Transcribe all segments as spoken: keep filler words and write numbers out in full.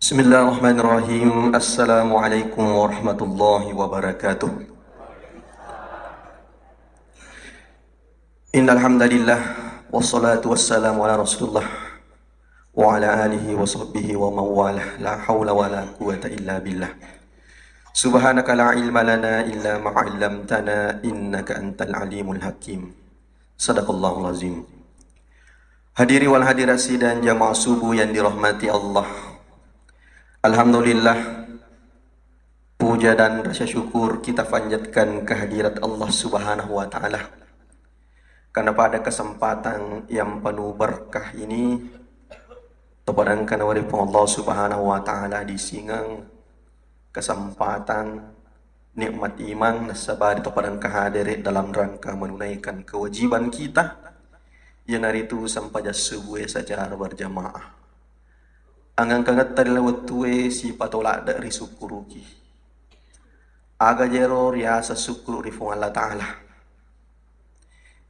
Bismillahirrahmanirrahim. Assalamualaikum warahmatullahi wabarakatuh. Innal hamdalillah, wassalatu wassalamu ala Rasulillah wa ala alihi wa sahbihi wa mawalah. La haula wa la quwwata illa billah. Subhanaka la ilma lana illa ma 'allamtana innaka antal alimul hakim. Sadaqallahul azim. Hadiri wal hadirat sidang jamaah subuh yang dirahmati Allah. Alhamdulillah, puja dan rasa syukur kita panjatkan kehadirat Allah Subhanahu wa Ta'ala. Karena pada kesempatan yang penuh berkah ini, topadangkana wari Puang Allah Subhanahu wa Ta'ala di singang kesempatan nikmat iman nasaba di topadangka hadere dalam rangka menunaikan kewajiban kita, iyanaritu sempajang subuh secara berjamaah. Angangkangetta ri wettue sipatolak ri sukkuruki. Aga jero riasa sukkuru ri Puang Allah Ta'ala.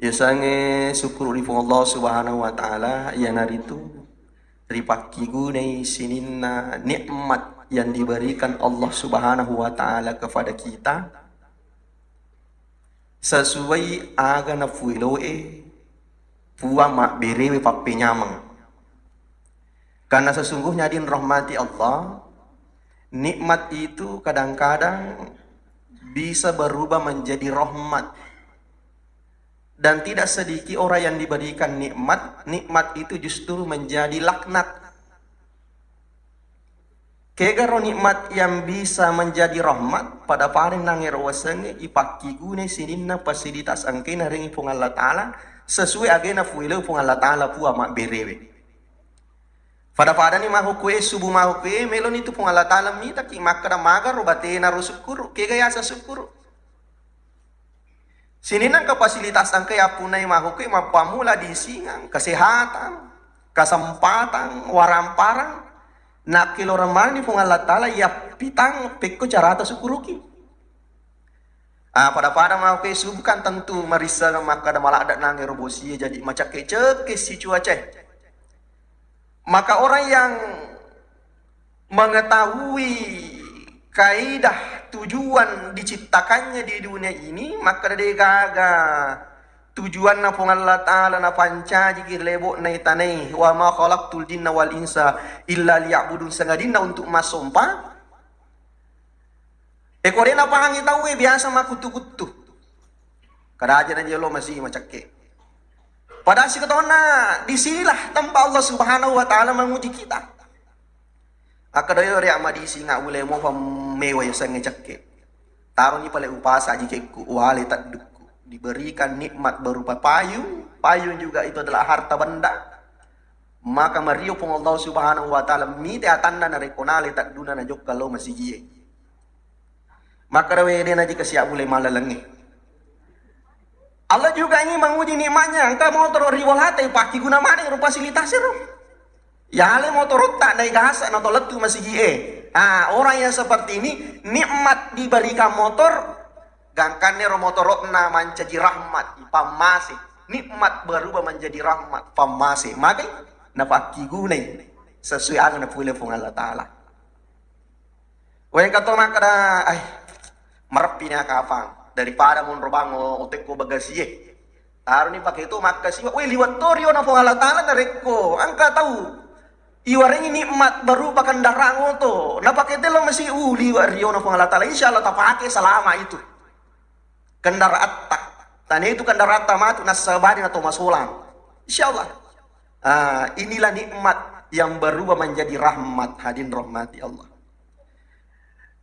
Yasengnge sukkuru ri Puang Allah Subhanahu wa Ta'ala, iyanaritu ripakkigunai sininna nikmat yang diberikan Allah Subhanahu wa Ta'ala kepada kita sesuai aga nafueloe Puang mabberewe pappenyameng. Karena sesungguhnya, din rahmati Allah, nikmat itu kadang-kadang bisa berubah menjadi rahmat. Dan tidak sedikit orang yang diberikan nikmat, nikmat itu justru menjadi laknat. Kegaro nikmat yang bisa menjadi rahmat, pada-pada nangero wasengnge ipakkigune sininna fasilitas engkae narengi Puang Allah Ta'ala sesuai agena fueleu Puang Allah Ta'ala Puang mabberewe. Pada-padani mahukkue, subuh mahukkue, meloni tu Puang Allah Ta'ala mitaki makkeda magaro batena ro sukkuru, kega yaseng sukkuru. Sininna engka fasilitas engka yappunai mahukkue, mappammula disingang, kesehatan, kesempatan, waramparang, nakkiloreng manenni Puang Allah Ta'ala yappitang pekko carata sukkuruki. Ah, pada-pada mahukkue subuh kan tentu marisseng makkeda maladde nangero bosie jadi macakke-cekke si cuacae. Maka orang yang mengetahui kaidah tujuan diciptakannya di dunia ini, makkeda de gaga tujuanna Puang Allah Ta'ala napancajiki lebo'na itanai, "Wa ma khalaqtul jinna wal insa illa liya'budun," sangadinna untuk massompa. E, ko de napahangi tauwe biasa makkuttu-kuttu. Kada aja na jelo masih macakke. Padahal sikatonna disinilah tempat Allah Subhanahu wa Ta'ala menguji kita. Akkeda yo ri amma disinga ule mofa mewa yo sengnge cakke. Taroni pale upasa jikekku wale taddukku. Diberikan nikmat berupa payung. Payung juga itu adalah harta benda. Maka mario Puang Allah Subhanahu wa Ta'ala mite atanna narekko nale tadduna najokka lo masijie. Makkeda we de naji kasiak bule malalengnge. Allah juga ingin menguji nikmatnya. Engka motoro riwolate pakkiguna maneng ro fasilitas ro. Yale motorotta nai gasa na to lettu masigi e. Ah, orang yang seperti ini nikmat diberikan motor, gangkanne ro motorokna mancaji rahmat, pammase. Nikmat berubah menjadi rahmat, pammase. Maka napakkigunai sesuai anu napule Puang Allah Ta'ala. Wengka to makkeda, "Ai, mareppi na kapang daripada monro bang o-, otekko bagasie." Taroni pake to makkasiwa, "Weh, liwat to riona Puang Allah Ta'ala narekko engka tau iwarengi nikmat berupa kendaraan oto, napake tello masi u liwat riona Puang Allah Ta'ala, insya Allah tapake selama itu." Kendaraatta. Tania itu kendaratta matu nassabari na to masolang. Insya Allah. Ah, inilah nikmat yang berubah menjadi rahmat, hadirin rahmati Allah.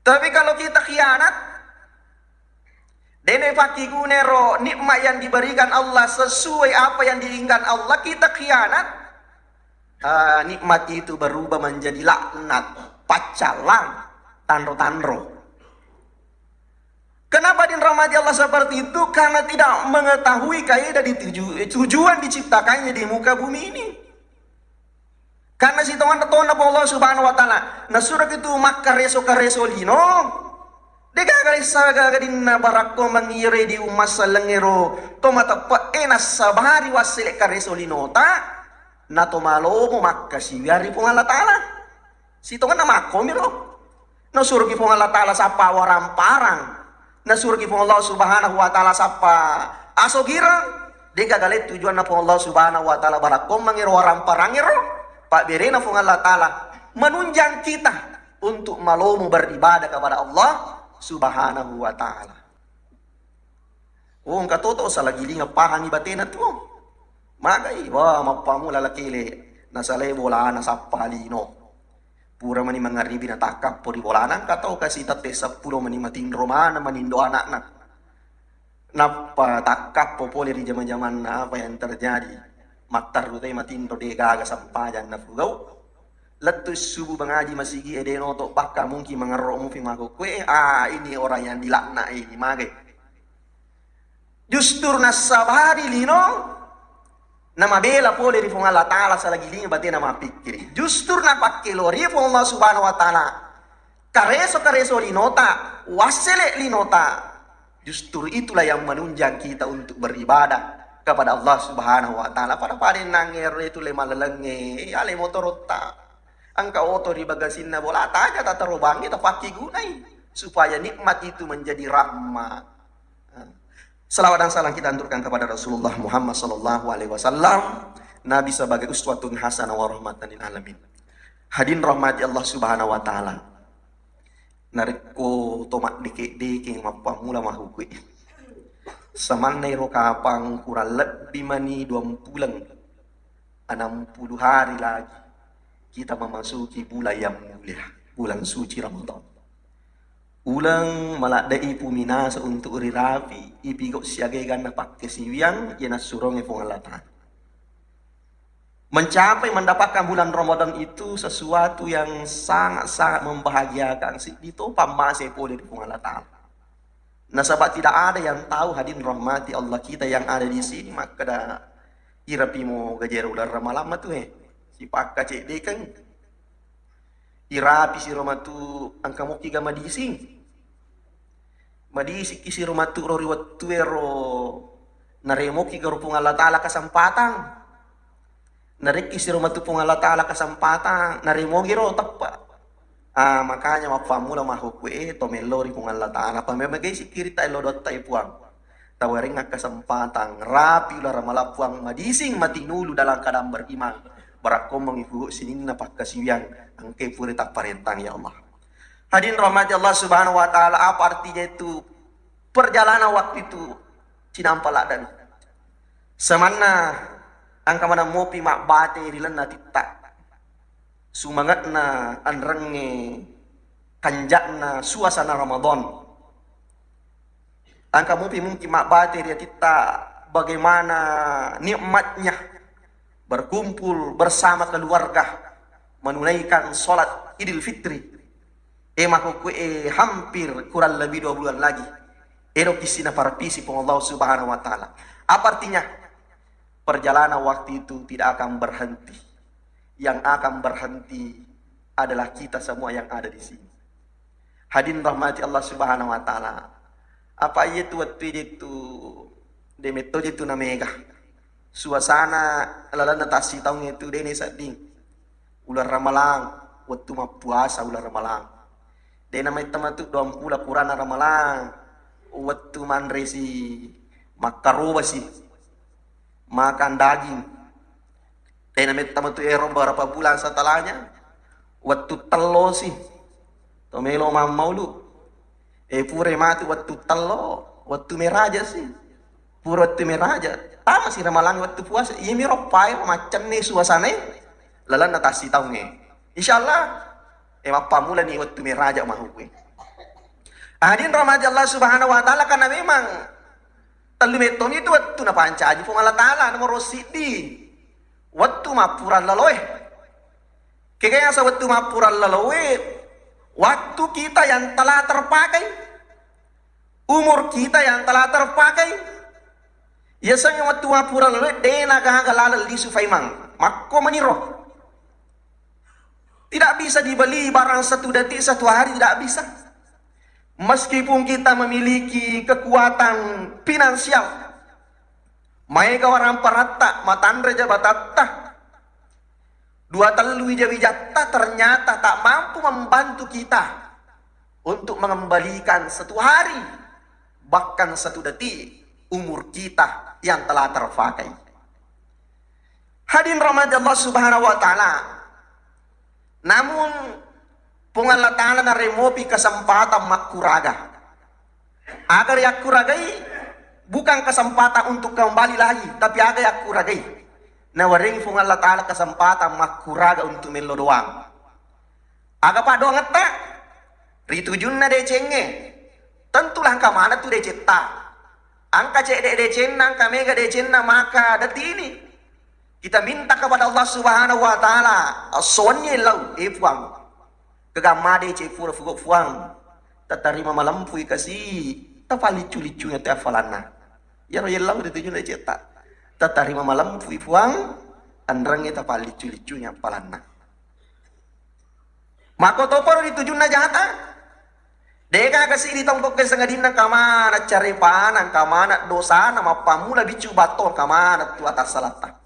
Tapi kalau kita khianat, dene pakkigunero nikmat yang diberikan Allah sesuai apa yang diinginkan Allah, kita khianat, ah, nikmat itu berubah menjadi laknat, paccalang, tanro-tanro. Kenapa dirahmati Allah seperti itu? Karena tidak mengetahui kaidah dituju-, tujuan diciptakannya di muka bumi ini. Karena sitonganna tonna Allah Subhanahu wa Ta'ala, nasuro itu makkareso-kareso lino, degaga lessa gaga dinna barakko mangire di umma sellengero, to mateppe e nassabari wassele kareso linota, na to malomo makkasiwiari Puang Allah Ta'ala. Sitongenna makkomiro. Nasuroki Puang Allah Ta'ala sappa waramparang. Nasuroki Puang Allah Subhanahu wa Ta'ala sappa asogireng. Degaga le tujuanna Puang Allah Subhanahu wa Ta'ala barakkommangiro waramparangiro. Pabberena Puang Allah Ta'ala menunjang kita untuk malomo beribadah kepada Allah Subhanahu wa Ta'ala. Oh, engka toto salagilingeng pahangi batena tu. Magai, wah, mappamula lakele, nasalai bolana sappa lino. Pura mani mangaribi natakkappo ri bolana, engka tau kasi tette seppulo mani matinro maneng manindo anakna. Nappa takkappo pole ri jama-jamanna, apa yang terjadi? Matterru te matinro, de gaga sempajang nafugau. Lettu subuh mangaji masigi e, de noto bakka mungkin mangerro mufi makokkue. Ah, ini orang yang dilaknat ini, magai. Justru nassabari lino, namabela pole ri Puang Allah Ta'ala salagi lino batena mappikkiri. Justru napakkelori Puang Allah Subhanahu wa Ta'ala. Kareso-kareso linota, wassele linota. Justru itulah yang menunjang kita untuk beribadah kepada Allah Subhanahu wa Ta'ala. Pada-pada nangero itu le malelengnge, ya le motorotta. Engka oto ri bagasinna bola, taja tatarobangi, tapakkigunai supaya nikmat itu menjadi rahmat. Selawat dan salam kita haturkan kepada Rasulullah Muhammad sallallahu alaihi wasallam, Nabi sebagai uswatun hasanah wa rahmatan lil alamin. Hadirin rahmati Allah Subhanahu wa Ta'ala. Narekko to maddeke-deke mappammula mahukkue, samanna ero kapang kurang lebbi mani dua mpuleng, enam puluh hari lagi kita memasuki bulan yang mulia, bulan suci Ramadan. Uleng maladde'i puminasa untuk rirapi, ipigau siaga eganna pakkasiwiang iya nassurongnge Puang Allah Ta'ala. Mencapai mendapatkan bulan Ramadan itu sesuatu yang sangat-sangat membahagiakan. Siddi to pammase pole ri Puang Allah Ta'ala. Nasaba tidak ada yang tahu, hadirin rahmati Allah, kita yang ada di sini makkeda irapi mo gajero uleng ramalang matu he. Sipakka ceddekeng. Irapi siro matu engka mokki ga madising. Madisikki siro matu ro ri wettuero naremoki garo Puang Allah Ta'ala kesempatan. Narekki siro matu Puang Allah Ta'ala kesempatan, naremogi ro teppa. Ah, makanya mappammula mahukkue to mello ri Puang Allah Ta'ala. Apa memang gai sikkiritta elo dotta e Puang. Tawarengnga kesempatan, rapi ulara malappuang madising matinulu dalam keadaan beriman. Barakkommengi fuhu sininna pakkasiwiang engke pura tapparentang ya Allah. Hadirin rahmati Allah Subhanahu wa Ta'ala, apa artinya itu? Perjalanan waktu itu cinampa laddani. Samanna engka maneng mopi mabbate ri lenna titta. Sumange'na anrengnge, kanja'na suasana Ramadan. Engka mupi mungkin mabbate ri atitta bagaimana nikmatnya berkumpul bersama keluarga menunaikan sholat Idul Fitri. E makkukue, e, hampir kurang lebih dua bulan lagi. Ero kissina parapisi Puang Allah Subhanahu wa Ta'ala. Apa artinya? Perjalanan waktu itu tidak akan berhenti. Yang akan berhenti adalah kita semua yang ada di sini. Hadirin rahmati Allah Subhanahu wa Ta'ala. Apa iya tu wettu itu de metto je tu namega. Suasana lalenna tassitaung itu dene sedding. Uleng Ramalang, wettu mappuasa uleng Ramalang. Dena maitta matu duampula purana Ramalang, wettu manresi, makkarobasi, makan daging. Tena metta matu ero berapa bulan setelahnya, wettu tellosi, to melo mammaulu. E pura matu wettu tello, wettu meraja si. Pura wettu meraja, tama si Ramalang wettu puasa. Iyami roppae maccenni suasanae lalenna tassitaungnge. Insyaallah, e mappammulani wettu meraja mahuwe. Hadirin rahmati Allah Subhanahu wa Ta'ala, karena memang tellu mettomi itu wettu napancaji Puang Allah Ta'ala. Nomor siddi, wettu mappurang laloe. Kega yasa wettu mappurang laloe? Waktu kita yang telah terpakai, umur kita yang telah terpakai. Yasengnge wettu mappurang laloe, de nagaga laleng lisu faimang. Makko maniro. Tidak bisa dibeli barang satu detik, satu hari, tidak bisa. Meskipun kita memiliki kekuatan finansial, maega waramparatta, matanre jabatatta, Dua tellu wija-wijatta ternyata tak mampu membantu kita untuk mengembalikan satu hari, bahkan satu detik umur kita yang telah terpakai. Hadirin rahmati Allah Subhanahu wa Ta'ala. Namun, Puang Allah Ta'ala naremopi kesempatan makkuraga. Aga yakkuragai, bukan kesempatan untuk kembali lagi, tapi aga yakkuragai. Nawarengi Puang Allah Ta'ala kesempatan makkuraga untuk mello doang. Aga paddoangetta? Ri tujunna decengnge. Tentulah engka maneng tu decetta. Engka cedde decenna, engka mega decenna, maka dettini. Kita minta kepada Allah Subhanahu wa Ta'ala, assoanni ellau, eh Puang. Kegamma deceng pura fugo Puang. Tatarima malempui kasi, tapalliccu-liccungi te affalanna. Iyaro yellau ri tujunna decetta. Tatarima malempui Puang, enrengnge tapalliccu-liccungi affalanna. Makkotoparo ri tujunna jata. Degaga sidi tongkokke sangadinna engka maneng carepana, engka maneng dosana, mappammula biccu batto engka maneng tu atassalatta.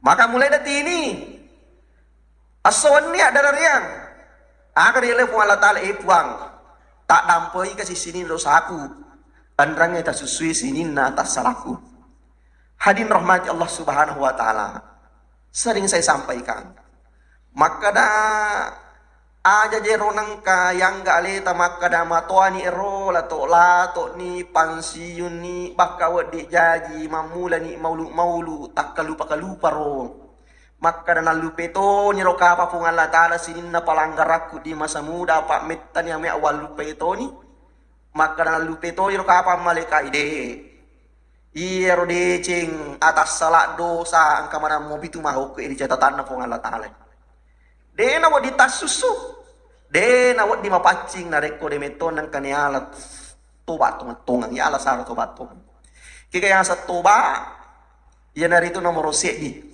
Maka mulai dettini, esso wenni addarariang. Aga riellau Puang Allah Ta'ala, eh Puang, taddampeika sininna dosaku, enrengnge tasussui sininna tassalaku. Hadirin rahmati Allah Subhanahu wa Ta'ala. Sering saya sampaikan. Makkeda, aja jero nengka yangga aleta makkeda matoani ero, lato-latoni, pansiunni, bakka weddi jaji, mammulani maulu-maulu, takkalupa-kaluparo. Makkeda nallupe toni ro kapa Puang Allah Ta'ala sininna palanggarakku di masa muda, apa mettani ame awallupe toni. Makkeda nallupe toni ro kapa malaika ide. Iyaro deceng atassala dosa engka maneng mopitu mahokko ri catatanna Puang Allah Ta'ala. De nawedding tassussu, de nawedding mapaccing narekko de metto nengka niala toba tongeng-tongeng, yala sara toba tongeng. Kega yaseng toba, iyanaritu nomoro seddi.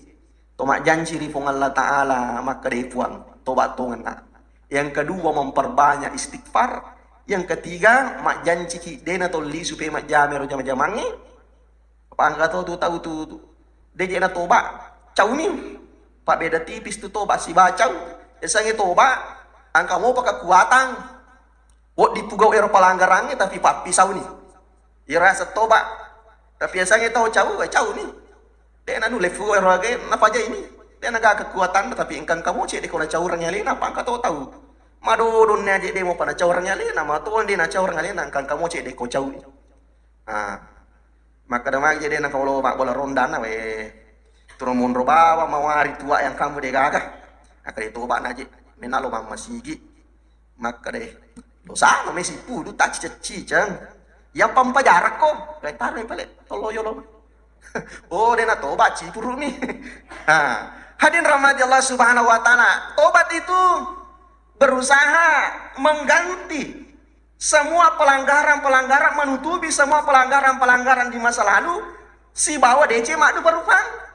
To majjanci ri Puang Allah Ta'ala, makkeda, "Eh Puang, toba tongenna." Yang kedua, memperbanyak istighfar. Yang ketiga, majjanciki dena tolli supaya majjama ero jama-jamangnge. Apa engka to tu tau tu, tu. De je na toba, cauni. Pak, beda tipis tu toba siba cau. Yasengnge toba, engka mopa kekuatan. Wedding pugau ero palanggarangnge tapi pappisauni. Iyaro yaseng toba. Tapi yasengnge tau cau, eh, cauni. De na nulle pugau ero age napajaini. De na gaga kekuatanna tapi engka engka mo cedde ko nacaurangngi alena, apa engka to tau. Madodonni aje de mopa nacaurangngi alena, mato de nacaurangngi alena, engka engka mo cedde ko cauni. Ah. Makkeda magi je de na kau lo mabbola rondana we. Turo monro bawa mawari tua yang kamu de gaga. Akkeda toba na je. Mena lo mammasigi. Makkeda, "Dosana mesi pudu tacciceng-ciceng. Iya pampajarakko." Kae taroi pale tollo yolo. Oh, de na toba cipurumi. Ha. Hadirin rahmati Allah Subhanahu wa Ta'ala. Tobat itu berusaha mengganti semua pelanggaran-pelanggaran, menutupi semua pelanggaran-pelanggaran di masa lalu, sibawa deceng maddupa rupang.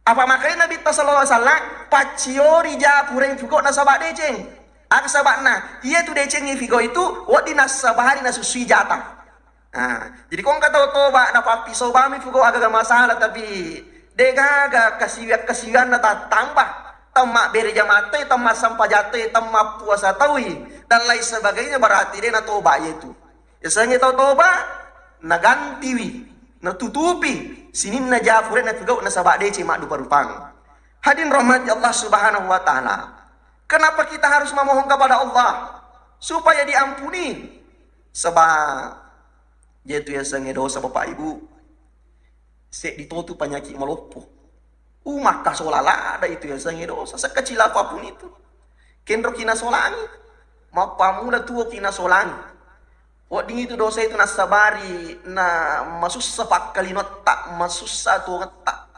Apa makanya Nabi sallallahu alaihi wasallam pacciori ja puraing fugo nasaba deceng. Aga saba'na? Iya tu deceng figo itu wedding nassabari nasussui jata. Nah, jadi ko engka tau toba napappiso bami fugo aga masalah, tapi de gaga kasiwiang-kasiwianna tattambah. Temmabbere jamatai, temmassampajang toi, temmapuasa toi, dan lain sebagainya, berarti de natoba iyatu. Yasengnge tau toba, nagantiwi, natutupi sininna ja puraing nafigau nasaba deceng maddupa-rupang. Hadirin rahmati Allah Subhanahu wa Ta'ala. Kenapa kita harus memohon kepada Allah supaya diampuni? Sebab iyatu yasengnge dosa, Bapak Ibu, seddi totu panyaki maloppo. Umakka sola lada itu yasengnge dosa, sekecil apapun itu. Kenro kinasolangi, mappammula tuo kinasolangi. Wedding itu dosa itu nassabari na masussa pakkalinotta, masussa tuongetta.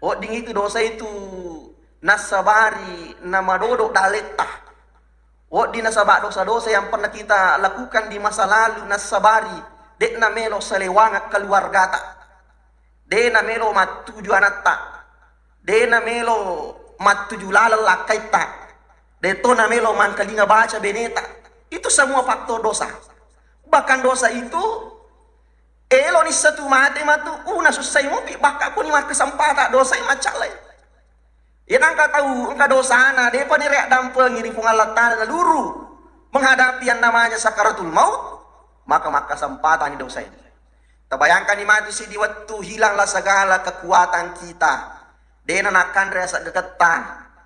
Wedding itu dosa itu nassabari na madodo daletta. Wedding nasaba dosa-dosa yang pernah kita lakukan di masa lalu nassabari de'na melo salewangeng keluargata. De namelo mattuju anatta, de namelo mattuju laleng lakkaitta, de to namelo mangkalinga baca beneta. Itu semua faktor dosa. Bahkan dosa itu elo nissatu mate matu, una sussai mopi, bakka kuni makkasempata dosai maccallai. Iya nangka tau engka dosana, depa ni riaddampengi ri Puang Allah Ta'ala, naluru menghadapi yang namanya sakaratul maut, maka makkasempatani dosa ini. Tabayangkani matu siddi wettu hilanglah segala kekuatan kita. Dena nakkanre asaggekettang,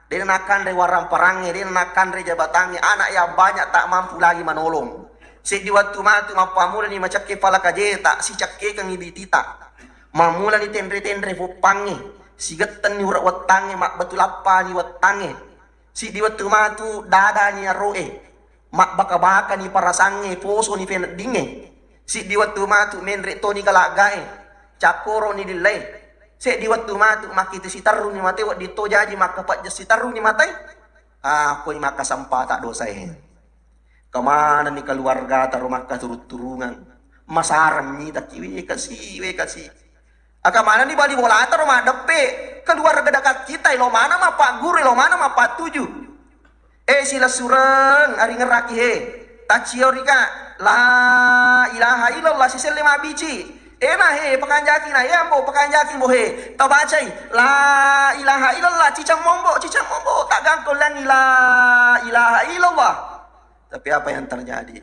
dena nakkanre warang-parangnge, dena nakkanre jabatangnge, anak yang banyak tak mampu lagi manolong. Siddi wettu matu mappamulani macakke pala kajeta, sicakkekengi bitita. Mammulani tenre-tenre foppangnge, sigettenni ura wettangnge, mabbatu lappani wettangnge. Siddi wettu matu dadani aroe, mabbaka-bakani parasangnge, posoni peneddingnge. Siddi wettu matu menre toni galaggae, cakkoroni lillae. Seddi wettu matu makkita siterruni mate, wedding to jaji makkapajja siterruni mate. Ah, koi makkasempata dosae. Kemanani keluargata ro makkaturung-turungang. Masarang mitaki, we kasi, we kasi. Aga manani bali bolata ro maddeppe. Keluarga dekat kita, elo mana mappagguru, elo mana mappattuju. Eh, silessureng, aringerraki he. Tacciorika, la ilaha illallah, siselle mabbici. Eh, na he, pakanjaki na, eh, ambo, pakanjaki mbo he. Tabacai, la ilaha illallah, cicang mombo, cicang mombo. Tak gangkol langi, la ilaha illallah. Tapi apa yang terjadi?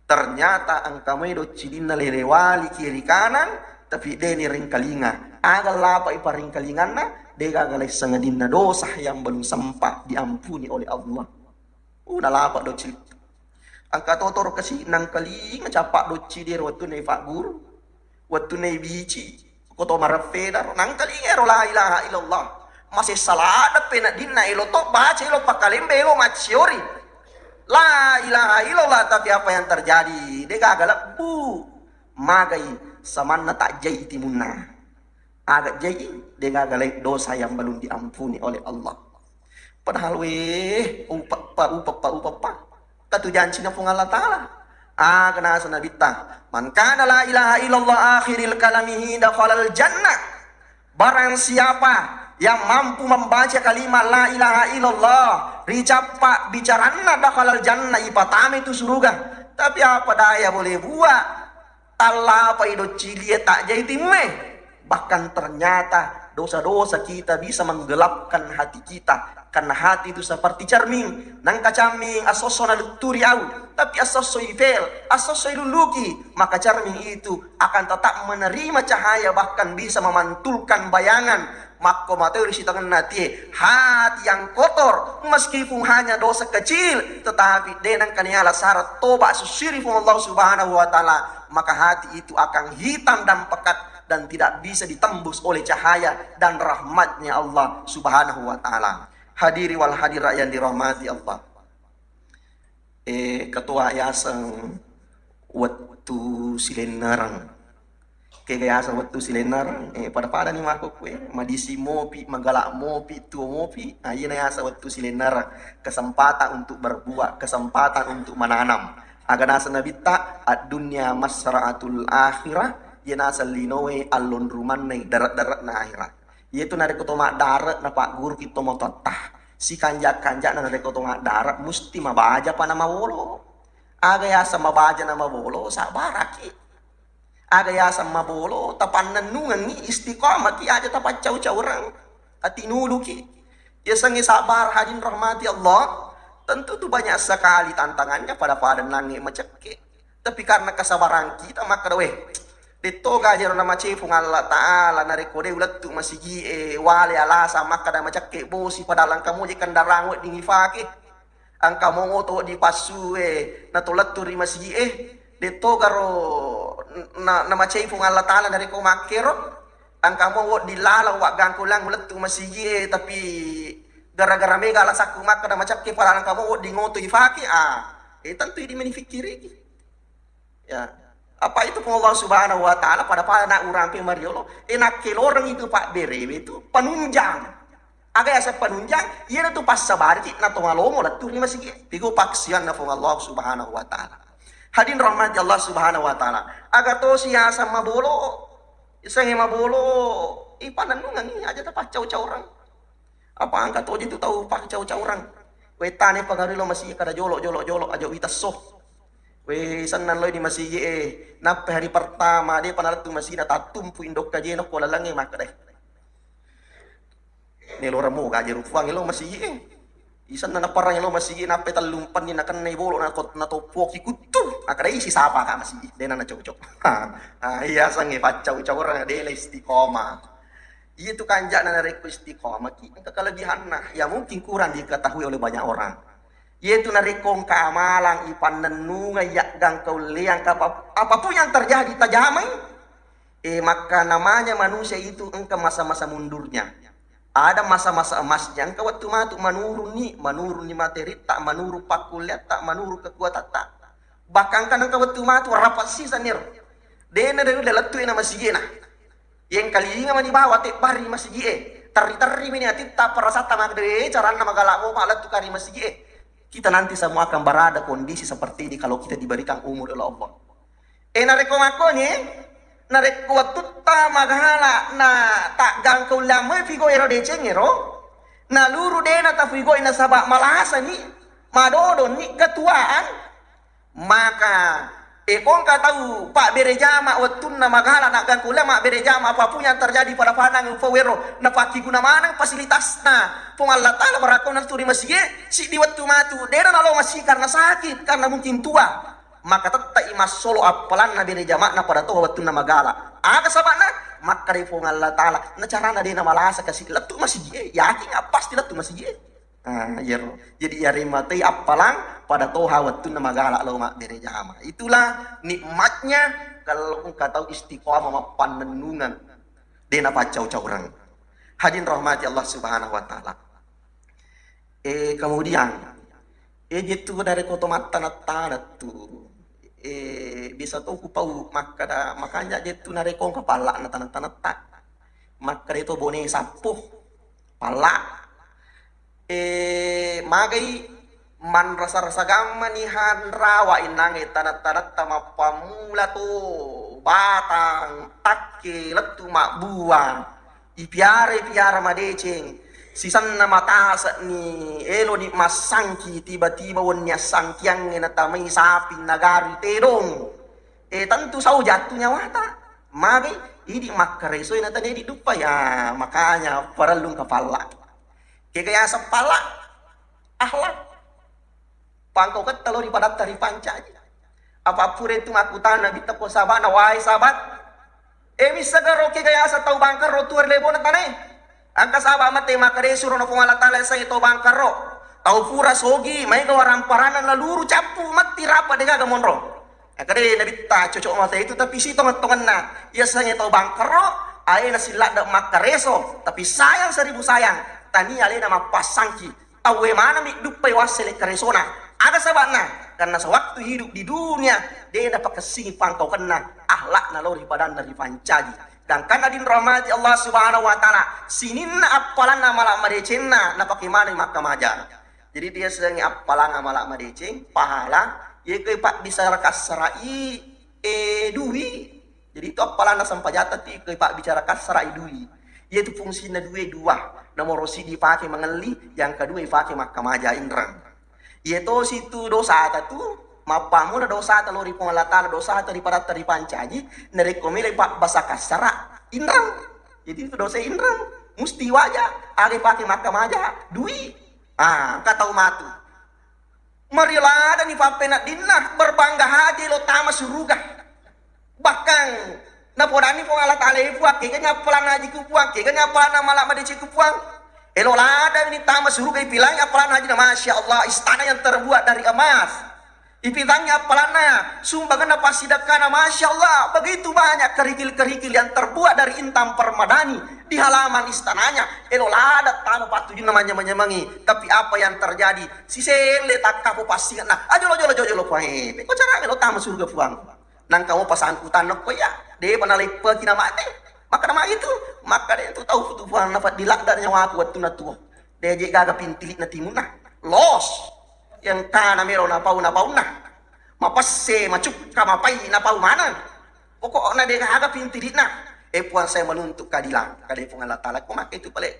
Ternyata engka moi doccilinna lelewali kiri kanan, tapi deni ringkalinga. Aga lapai paringkalinganna, degaga laissengadinna dosa yang belum sempat diampuni oleh Allah. Uh, nalapa docci. Engka totoro kasi nangkalinga capa docci dero wettunna ifagguru. Wettunna ibici, ko to mareppedaro, nangkalinga ero la ilaha illallah. Masessa ladde peneddinna, elo to baca, elo pakkalembe, elo macciori. La ilaha illallah, tapi apa yang terjadi? Degaga lebbu. Magai samanna tak jai timunna. Aga jai, degaga lai dosa yang belum diampuni oleh Allah. Padahal weh, upeppa, upeppa, upeppa. Katu jancina Puang Allah Ta'ala. Aga nasa nabitta, "Man kana la ilaha illallah akhiril kalamihi dakhalal jannah." Barang siapa yang mampu membaca kalimat la ilaha illallah, ricappa bicaranna, dakhalal jannah, ipatama itu suruga. Tapi apa daya boleh buat? Tallapai doccilie, tak jai timuwe. Bahkan ternyata dosa-dosa kita bisa menggelapkan hati kita. Karena hati itu seperti cermin. Nangka cermin, asosso nalutturi au, tapi asosso ifel, asosso ilulluki, maka cermin itu akan tetap menerima cahaya, bahkan bisa memantulkan bayangan. Makko mateo ri sitengenna atie, hati yang kotor, meskipun hanya dosa kecil, tetapi de nengka niala syarat toba susiri Puang Allah Subhanahu wa Ta'ala, maka hati itu akan hitam dan pekat dan tidak bisa ditembus oleh cahaya dan rahmatnya Allah Subhanahu wa Ta'ala. Hadiri wal hadirat yang dirahmati Allah. Eh, ketua yaseng wettu silennereng. Kega yaseng wettu silennereng, eh, pada-pada ni makkukue, madisi mopi, magala mopi, tuo mopi, ah, iyana yaseng wettu silennereng. Kesempatan untuk berbuat, kesempatan untuk menanam. Aga naseng nabitta, ad-dunya masra'atul akhirah, iya naseng linoe allonrumanna dare'-dare'na akhirat. Iyatu narekko to maddare' napagguruki tomatoatta, sikanja'-kanja'na narekko to maddare' musti mabajapa namabolo. Aga yaseng mabaja namabolo, sabbaraki. Aga yaseng mabolo, tapannennungengngi, istiqamaki, aja tapaccau-caureng, atinuluki. Yasengnge sabbar, hadirin rahmati Allah, tentu tu banyak sekali tantangannya, pada-pada nangnge macekke. Tapi karena kesabaran kita, makkeda, weh, detto gajero namacefung Allah Ta'ala, narekko de ulettu masigi'e, wale alasang makkeda macekke bosi, padahal engka moje kendaraan wedding ifake. Engka moto dipassue, nato lettu ri masigi'e, detto garo na, namacefung Allah Ta'ala narekko makkero, engka mo wedding lalang waggangkulang ulettu masigi'e, tapi gara-gara mega alasakku makkeda macekke, padahal engka mo wedding oto ifake, ah, eh, tentu idi menifikkiriki. Ya. Apa itu Puang Allah Subhanahu wa Ta'ala pada-pada na urampe mariolo, eh, nakkeloreng itu pabberewe itu penunjang. Aga yaseng penunjang, iyanatu passabariki na to malomo lettu ri masigi. Pigo paksianna Puang Allah Subhanahu wa Ta'ala. Hadirin rahmati Allah Subhanahu wa Ta'ala. Aga tosi yaseng mabolo, yasengnge mabolo, ipanennungengngi aja tapaccau-caureng. Apa engka toji tu tau paccau-caureng. Wettane pangarui lo masigi kada jolo, jolo, jolo, aja witesso. We sennang loi di masigi e, nappa hari pertama, de panalettu masigi na tattumpu indokka jeno ko lalengnge makkeda. Nelo ramo gaji rufuang elo masigi e. Isenna naparang elo masigi, nappe tellumpenni nakennai bolo, na ko-, natoppoki kuttu. Akkeda isi sapa ka masigi, dena nacocok. Ah, iya sange paccau-caurang dela istiqomah. Iya tu kanjana narekko istiqomah ki, engka kelebihanna. Ya mungkin kurang diketahui oleh banyak orang. Iya tu narekko engka amalang ipannennungai, yaggangkaulleang, apa-, apapun yang terjadi tajamai. Eh, maka namanya manusia itu engka masa-masa mundurnya. Ada masa-masa emasnya, engka wettu matu manurunni, manurunni materitta, manurung pakkulleatta, manurung kekuatatta. Bahkan kan engka wettu matu rapat sisa niro. Dena de udah lettu ena masigi na. Yang kalinga mani bawa tebbari masigi e. Terri-terri mini atitta, perasatta magde caranna magala mo lettu kari masigi e. Kita nanti semua akan berada kondisi seperti ini kalau kita diberikan umur oleh Allah. E, narekko makkoni, narekko wettutta magala na taggangka ullammoi figo ero deceng ero, naluru dena tafigoi nasaba malasani, madodonni ketuaan, maka e kongka tau pabbere jama wettunna magala naggangka ulla mabbere jama, apapun yang terjadi pada fanang upau ero napakkiguna maneng fasilitasna Puang Allah Ta'ala, barakkaunna tu ri masigi e, siddi wettu matu dena nalo masigi karena sakit, karena mungkin tua. Maka tette'i massolo appalanna bere jama'na pada toha wettunna magala. Aga saba'na? Makkedai Puang Allah Ta'ala, na carana de namalasa kasi lettu masigi e, yakin pasti lettu masigi e. Ah, iyaro. Jadi iyare matei appalang pada toha wettunna magala lao mabbere jama. Itulah nikmatnya kalau engka tau istiqomah mappannennungeng, de napaccau-caureng. Hadirin rahmati Allah Subhanahu wa Ta'ala. Eh, kemudian, eh, jettu narekko to mattana-tana tu, eh, bisa to kupau makkada, makanya jettu narekko engka palla'na tana-tanetta, makkada to bone sappo, palla. Eh, magai manrasa-rasa gammani hanrawa innange tana-tanetta mappammula to batang takke lettu mabbuang. Ipiara-piara madeceng, sisenna matase'ni, eloni massangki, tiba-tiba wenni assangkiangnge natamai sapi nagari tedong. Eh, tentu sau jattu nyawata. Magai, idi makkaresoi natania idi duppa. Ya, makanya parellu engka palla. Kega yaseng palla? Akhlak. Pangkauketta lao ri padatta ripancaji. Apa pura itu makkutana Nabitta ko sahabana, "Wahai sahabat, eh, missegaro kega yaseng tau bangkaro tuo ri lebona tanae?" Engka sahabat mate makkeda, "Surona Puang Allah Ta'ala yasengnge tau bangkaro, tau pura sogi, maega waramparanna naluru cappu matti rapa degaga monro." Akkeda Nabitta, "Cocok mata itu, tapi si tongeng-tongenna. Yasengnge tau bangkaro, aena silladde makkareso, tapi sayang seribu sayang, tania alena mappassangki." Tauwe manengmi duppai wassele karesona. Aga saba'na? Karena sewaktu hidup di dunia, de napakessingi pangkaukenna, akhlakna lao ri padanna ripancaji. Sedangkan adin rahmati Allah Subhanahu wa Ta'ala, sininna appalanna amala madecenna napake maneng makkamaja. Jadi, dia sengi appalang amala madeceng, pahala, yeke pabbisara kassara'i, eh, dui. Jadi itu appalanna sempajata ti ke pabbicara kassara i dui. Iyatu fungsinna due dua. Nomoro siddi ipake mangelli, yang kedua ipake makkamaja inreng. Iyato situ dosata tu, mappammula dosata lao ri Puang Allah Ta'ala, dosata ri padatta ripancaji, narekko melo pabbasa kassara, inreng. Jadi itu dosa inreng, musti waja, aga ipake makkamaja, dui. Ah, engka tau matu. Mariladani pappeneddinna, berbangga hati lo tama suruga. Bahkan napodani Puang Allah Ta'ala, "Eh, Puang, kegani appalanna hajiku, Puang, kegani appalanna mala madecengku, Puang." Elo ladani tama suruga, ipilangi appalanna hajina, Masya Allah, istana yang terbuat dari emas. Ipitangi appalanna, sumbanganna, passidekkana, Masya Allah, begitu banyak kerikil-kerikil yang terbuat dari intan permadani di halaman istananya. Elo lada tama pattujunna manyameng-nyamengi. Tapi apa yang terjadi? Siselle takkapo passinge'na. Ajolo-jolo, jolo-jolo, Puang. Eh, pekko carana melo tama surga, Puang? Nangka mo pasangkutanna ko iya, de'pa naleppeki na mate. Maka nama itu, maka de tu tau tu, Puang, nafaddi ladda nyawaku wettunna tuo. De je gaga pintili'na timunna. Los. Yang kana mero napau napaunna. Mapesse, macukka, mapai napau maneng. Pokokna de gaga pintili'na. Eh, Puang, saya menuntut keadilan. Kade Puang Allah Ta'ala, ko make tu pale.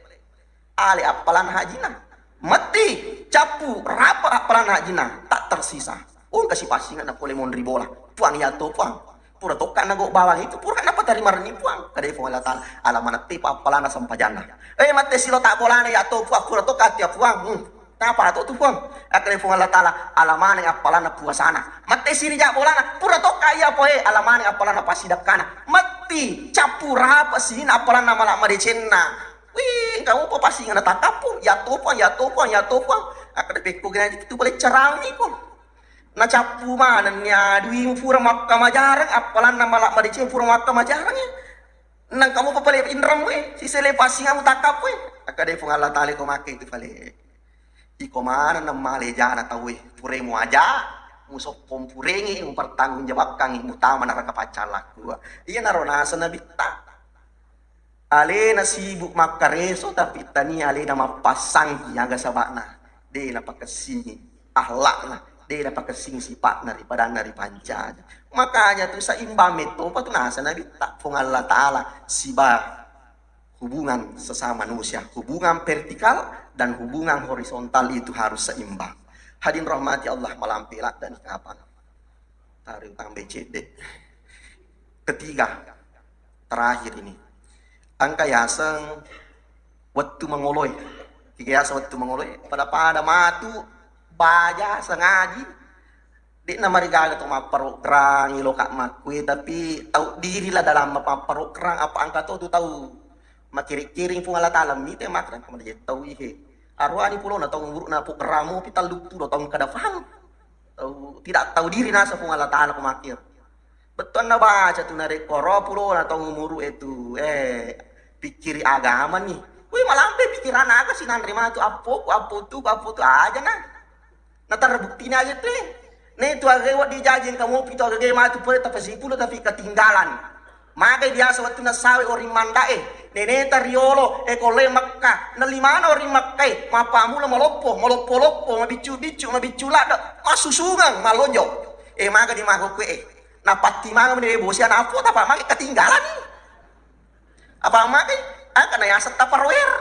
Ale appalanna hajina. Metti, cappu, rapa appalanna hajina, tak tersisa. Oh, kasi passinge'na pole monri bola. Puang, iya to, Puang. Pura tokka nago bawang itu, pura napatarima renni Puang. Kada Puang Allah Ta'ala, ala manettepa appalana sempajanna. Eh, mate silo tak bolana ya to Puang, pura tokka tia Puang. Hmm. Napa to tu Puang? Akkeda Puang Allah Ta'ala, ala maneng appalana puasana. Mate sini ja bolana, pura tokka iya poe, ala maneng appalana pasidakkana. Matti, cappura apa sini appalana mala madecenna. Wih, kamu apa pasti ngana takappu? Ya to Puang, ya to Puang, ya to Puang. Akkeda pekko gina itu boleh cerami Puang. Nacappu manenni adui pura makka majareng, appalanna mala madeceng pura makka majareng. Nang kamu papale inrem we, sisele passingamu takap we. Akkeda Puang Allah Ta'ala ko make itu pale. Iko maneng male jana tauwe, puremu aja, musoppong purengi, mupertanggung jawabkangi, mutama neraka paccallakku. Iya naro naseng Nabitta. Alena sibuk makkareso, tapi tania alena mappassangki, aga saba'na? De napakessingi akhlakna, de napakessingi sipa'na ri padanna ri pancaja. Makanya tu seimbang mettopa tu nasa Nabitta, Puang Allah Ta'ala, siba hubungan sesama manusia, hubungan vertikal dan hubungan horizontal itu harus seimbang. Hadirin rahmati Allah, malampe ladda ni kapang. Tarik tambai cedde. Ketiga, terakhir ini. Engka yaseng wettu mangoloi. Kega yaseng wettu mangoloi, pada-pada matu baja sengaji. De'na marigaga to mapparokrang, iloka makkue, tapi tau dirilah dalam mapparokrang, apa engka to tu tau makiring-kiring Puang Allah Ta'ala, mite makrang kemudian tau ihe. Arwani pulona tau umurna pokrang mopi talluppulo taung kada paham. Tau, tidak tahu diri nasa Puang Allah Ta'ala ko makkiro. Bettuanna baca tu narekko ro pulona tau umuru e tu, eh, pikkiri agama ni. Wih, malampe pikiran aga sinanre matu, appoku, appotuku, appotu aja na. Na terbukti ni aja tu, eh. Ne tu aga wedding jaji engka mopi tu aga matu pole tapasipulo tapi ketinggalan. Magai biasa wettunna sawe oring manda'e, neneta riolo, e, kolle Mekka, nelli maneng oring Mekkae, mappammula maloppo, maloppo-loppo, mabiccu-biccu, mabiccu ladde, massusungeng, malonjo. E, maga di magokkue, e. Napattimangeng meni, e, bosi anakku, tapa mage ketinggalan. Apa mage? Angka na yaseng Tupperware.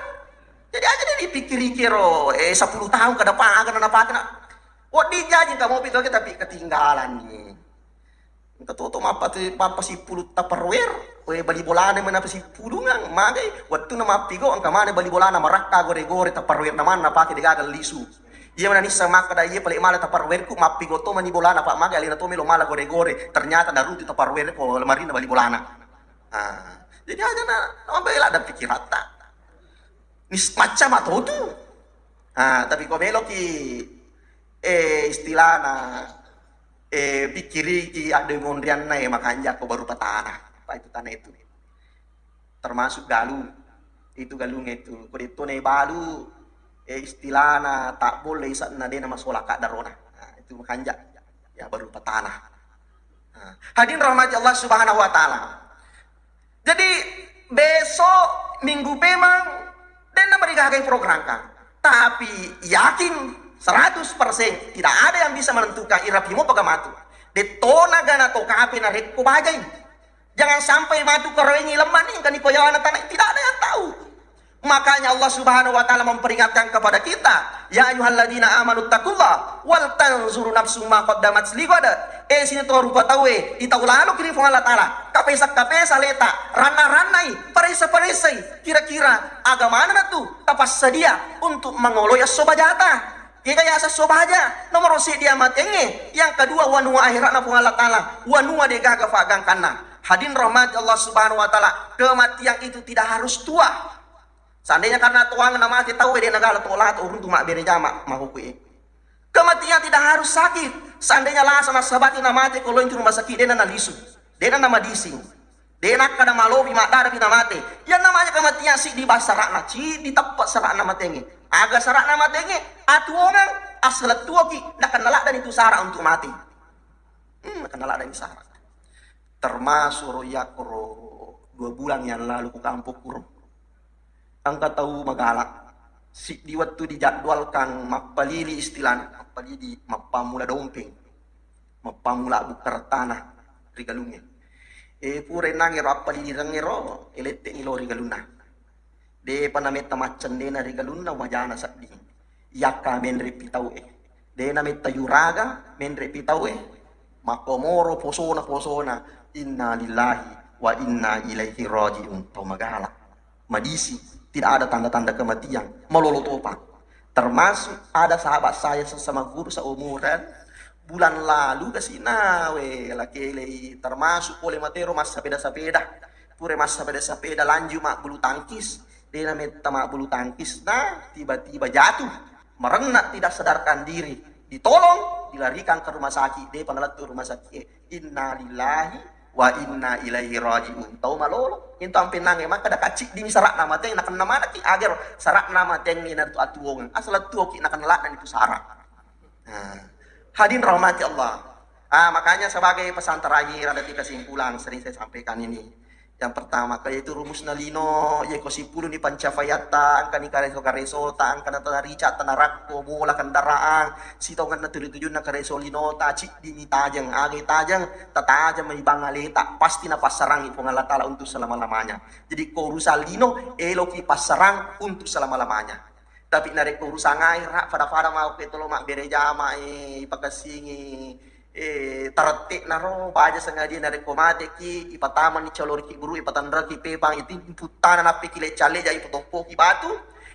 Jadi aja deh dipikkiriki ro, e, sepuluh tahun ke depan aga na napake na. Wedding jaji engka mopi tu aga tapi ketinggalan ni. Engka toto mappa-, mappasippulu Tupperware, we bali bolana mena pasippulungang, magai, wettunna mappigo, engka maneng bali bolana marakka gore-gore Tupperware na maneng napake degaga lisu. Iya mena nisseng makkeda, iya pale mala Tupperware ku, mappigo to mani bolana, pa magai alena to melo mala gore-gore, ternyata narutu Tupperware ko lemarina bali bolana. Ah, jadi aja na, na mabela dan pikiratta. Nis-, macca matotu. Ah, tapi ko meloki, eh, istilahna, eh, pikkiriki adde monrianna, eh, makanja ko baru patana. Apa itu tanah itu? Termasuk galung. Itu galung itu. Ko detto ne balu, eh, istilahna tak boleh isakna dena masola kaddarona. Nah, itu makanja. Ya baru patana. Nah, hadirin rahmati Allah Subhanahu wa Ta'ala. Jadi besok minggu pemang denna marigagai program kan. Tapi yakin seratus persen tidak ada yang bisa menentukan irapi mo pagamatu. Detto nagana to kape narekko bajai. Jangan sampai matu karawengi lemma ni engka ni koyawana tanah, tidak ada yang tahu. Makanya Allah Subhanahu wa Ta'ala memperingatkan kepada kita, "Ya ayyuhalladzina amanu taqullaha wal tanzuru nafsum ma qaddamat lighad." Eh, sini to rupa tauwe, itau lalo kiri Puang Allah Ta'ala. Kapesa-kapesa leta, ranna-rannai, paresa-paresai. Kira-kira agamana natu tapassadia untuk mangoloi esso bajata. Kega yaseng esso baja, nomoro seddi amatengnge, yang kedua wanua akhiratna Puang Allah Ta'ala, wanua degaga faggangkanna. Hadirin rahmati Allah Subhanahu wa Ta'ala, kematian itu tidak harus tua. Seandainya karena tuang namate tau, de nagala to lato uruntu mabbere jama mahukui. Kematian tidak harus sakit. Seandainya lasa nasabati namate ko lointu rumah sakit, dena nalisu, dena namadising, dena kada malobi maddarapi namate. Yang namanya kematian siddi basarana, siddi teppe sarana matenge. Aga sarana matenge, atuongang, assalettuoki, nakenna laddani tu sara untuk mati. Hmm, nakenna laddani sara. Termasuk ro yakko ro dua bulan yang lalu ku kampokku ro. Engka tau magala. Siddi wettu dijadwalkan mappalili istilahna, mappalili, mappammula dompeng, mappammula bukkara tanah ri galungnge. E, pura ennangngero appalili rengngero, e, lette'ni lao ri galunna. Depa nametta maccendena ri galunna wajana sedding. Yakka menre'pi tau e. De nametta yuraga menre'pi tau e. Makkomoro posona, posona, inna lillahi wa inna ilaihi raji'un. Tau magala, madisi, tidak ada tanda-tanda kematian, malolo topa. Termasuk ada sahabat saya sesama guru seumuran, bulan lalu kasih nawe lakelei, termasuk pole matero massapeda-sapeda. Pura massapeda-sapeda, lanjut mak bulu tangkis, dena metta mak bulu tangkis, nah tiba-tiba jatuh, merennak tidak sadarkan diri, ditolong, dilarikan ke rumah sakit, de panalettu rumah sakit. Inna lillahi wa inna ilaihi raji'un. Tau malolo. Itu ampe nange maka da kacci di sarak nama teng, nakenna mana ki agero sarak nama teng ni, nantu atuongan. Asal tuo ki nakenna lakna itu sarak. Nah, hadirin rahmati Allah. Ah, makanya sebagai pesan terakhir, ada tiga kesimpulan sering saya sampaikan ini. Yang pertama, yaitu rumusna lino, yeko sipuluni pancapaiatta, engkani kareso-karesota, engkana tana rica, tana rakko, bola, kendaraan, sitongenna tuju-tujunna kareso linota, ciddimi tajeng, age tajeng, tatajeng mani bang aleta, pasti napassarangi Puang Allah Ta'ala untuk selama-lamanya. Jadi, ko urusan lino, eloki passarang untuk selama-lamanya. Tapi narekko urusan ahera, pada-pada mau ke tolo mabbere jama, eh, ipakessingi, eh, tarette'na ro, baja sengaja narekko mateki, ipatamani caloriki buru, ipatanraki pepang, itu puttana nappeki lecca-leja, ipatoppoki batu,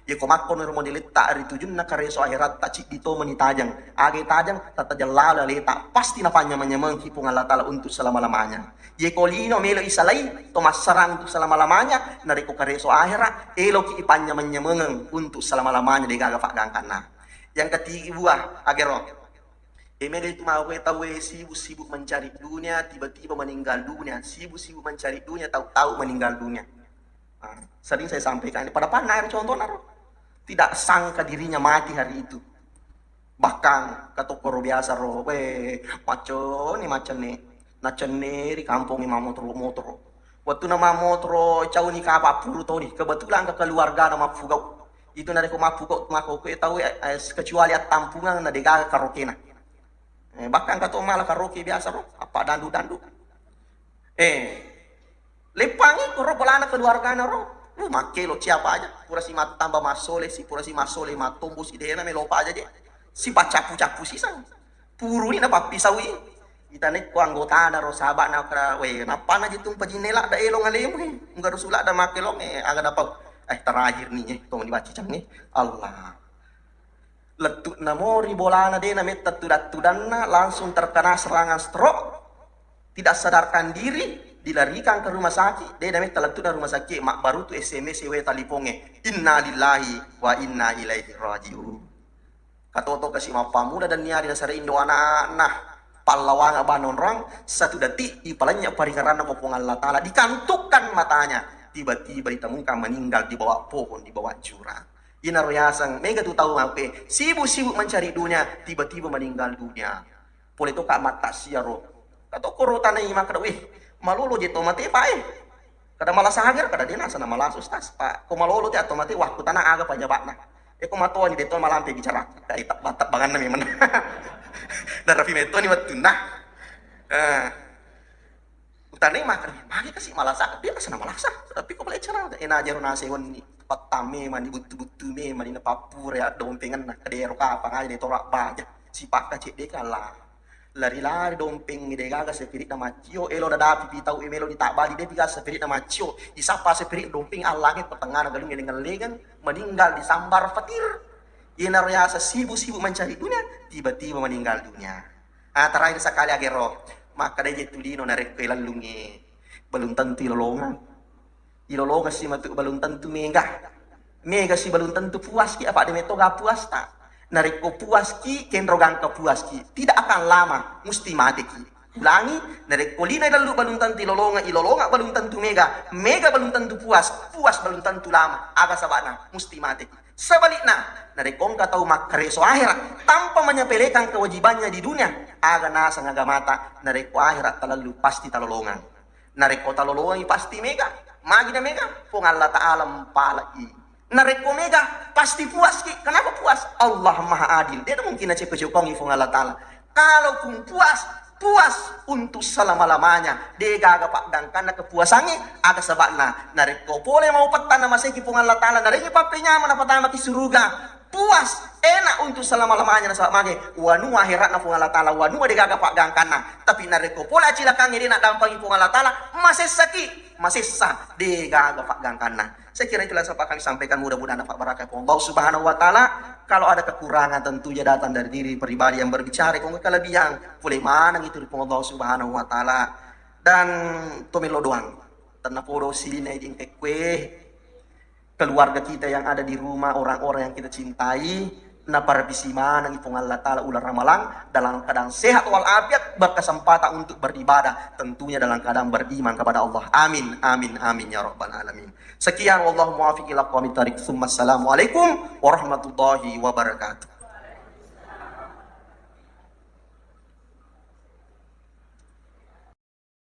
yeko makkono ro modeletta ri tujunna kareso aheratta, ciddi to meni tajeng. Age tajeng, tatajeng lalo aleta, pasti napanyameng-nyamengki Puang Allah Ta'ala untuk selama-lamanya. Yeko lino melo isalai to massarang untuk selama-lamanya, narekko kareso ahera, eloki ipanyameng-nyamengeng untuk selama-lamanya, degaga paggangkanna. Yang ketiga, agero. E melo itu mau tau e sibuk-sibuk mencari dunia, tiba-tiba meninggal dunia. Sibuk-sibuk mencari dunia, tahu-tahu meninggal dunia. Ah, sering saya sampaikan, pada panna contohna ro. Tidak sangka dirinya mati hari itu. Bahkan katokkoro biasa ro, weh, maceni, maceni. Nacenne ri kampongnge mammotoro-motoro. Wettuna mammotoro, cauni kapa puru toni. Kebetulan ke keluargana maffugau. Itu narekko maffugau, makkokkoe tau, eh, eh, kecuali attampungang na degaga karokena. Eh, bahkan kato mala karoke biasa ro, apa dandu-dandu. Eh, leppangi koro bolana keluargana ro. Uh, makkelo siapa aja. Pura si mattamba massole si, pura si massole mattombo si, dena melopa aja je. Si paccapu-capu sisang. Puruni napappisaui. Itanekko anggotana ro, sahabatna kara, we, nappana je tu mpajinne ladda elong alemu he. Engka rusu ladda makkelong, eh, aga napau. Eh, terakhir ni, eh, tong dibaci cang, eh. Allah. Lettu'na mori bolana, de nametta tudang-tudanna, langsung terkena serangan stroke, tidak sadarkan diri, dilarikan ke rumah sakit, de nametta lettu'na rumah sakit, mabbaru tu S M S we talipongnge, "Inna lillahi wa inna ilaihi raji'un." Katoto kasi mappammula dan niari nasare indo anakna, pallawanga banonrang, satu detik ipalanya paringaranna ko Puang Allah Ta'ala, dikantukkan matanya, tiba-tiba ditemukan meninggal di bawah pohon, di bawah jurang. Inaro yaseng mega tu tau mape, sibuk-sibuk mencari dunia, tiba-tiba meninggal dunia. Pole to ka mattaksiaro. Katokoro tanai makkeda, "Weh, malolo je to mate, Pak, eh." Kada malasa hajar, kada de nasana malasa, Ustaz, Pak. Ko malolo te atau mate, waktu tanah aga pajabakna. Eh, ko matoani de to malampe bicara. Dai tak batak banganna memang. Narapi metoni wettunna. Eh. Utanai makkeda, "Magi kasi malasa, biasa na malasa." Tapi ko pale cara, eh, najaro nase wenni, pattamme mani, buttu-buttu me mani, napappura ya dompengenna, kadero kapang aja de torak baja. Sipakka cedde kala. Lari-lari dompeng de gaga sepiritna maccio, elo dadapi pi tau e melo ditabali de pi gaga sepiritna maccio. Isappa sepirit dompeng allange petengana galung ngeleng-ngelengeng, meninggal disambar petir. Inaro yasa sibuk-sibuk mencari dunia, tiba-tiba meninggal dunia. Ah, terakhir sekali agero, makkeda je tu lino narekko ilallungi, belum tentu ilolongang. Ilolongang si matu belum tentu mega. Mega si belum tentu puas ki, apa de metto ga puas ta. Narekko puas ki, kenro gangka puas ki. Tidak akan lama, musti mate ki. Ulangi, narekko lino ilallu belum tentu ilolongang, ilolongang belum tentu mega. Mega belum tentu puas, puas belum tentu lama. Aga sabana, musti mate ki. Sebalikna, narekko engka tau makkareso ahera tanpa menyepelekan kewajibannya di dunia, aga naseng agamata, narekko ahera talallu pasti talolongang. Narekko talolongangi pasti mega. Magi na mega? Puang Allah Ta'ala mpalai. Narekko mega, pasti puas ki. Kenapa puas? Allah Maha Adil. De mungkin nacepe-cepengi Puang Allah Ta'ala. Kalaupun puas, puas untuk selama-lamanya. De gaga paggangkanna kepuasangnge, aga saba'na. Narekko pole mau pettanna maseki Puang Allah Ta'ala, narengngi pappenyameng napatamaki suruga. Puas, enak, untuk selama-lamanya, nasaba mage wanua aheratna Puang Allah Taala, wanua degaga paggangkanna. Tapi narekko pole acilakangnge de naddampangi Puang Allah Taala, masessaki, masessa, degaga paggangkanna. Saya kira itulah yang sempat kami sampaikan, mudah-mudahan dapat barakah Puang Allah Subhanahu wa Taala. Kalau ada kekurangan, tentunya datang dari diri pribadi yang berbicara, kalau kelebihan, pole maneng itu di Puang Allah Subhanahu wa Taala. Dan tomelo doang. Tennapodo silinna idin kekkue, keluarga kita yang ada di rumah, orang-orang yang kita cintai, naparabisi manengi Puang Allah Taala uleng Ramalang dalam keadaan sehat walafiat, berkesempatan untuk beribadah, tentunya dalam keadaan beriman kepada Allah. Amin, amin, amin ya rabbal alamin. Sekian, wallahu muwaffiq ila aqwamit thariq. Tsumma assalamualaikum warahmatullahi wabarakatuh.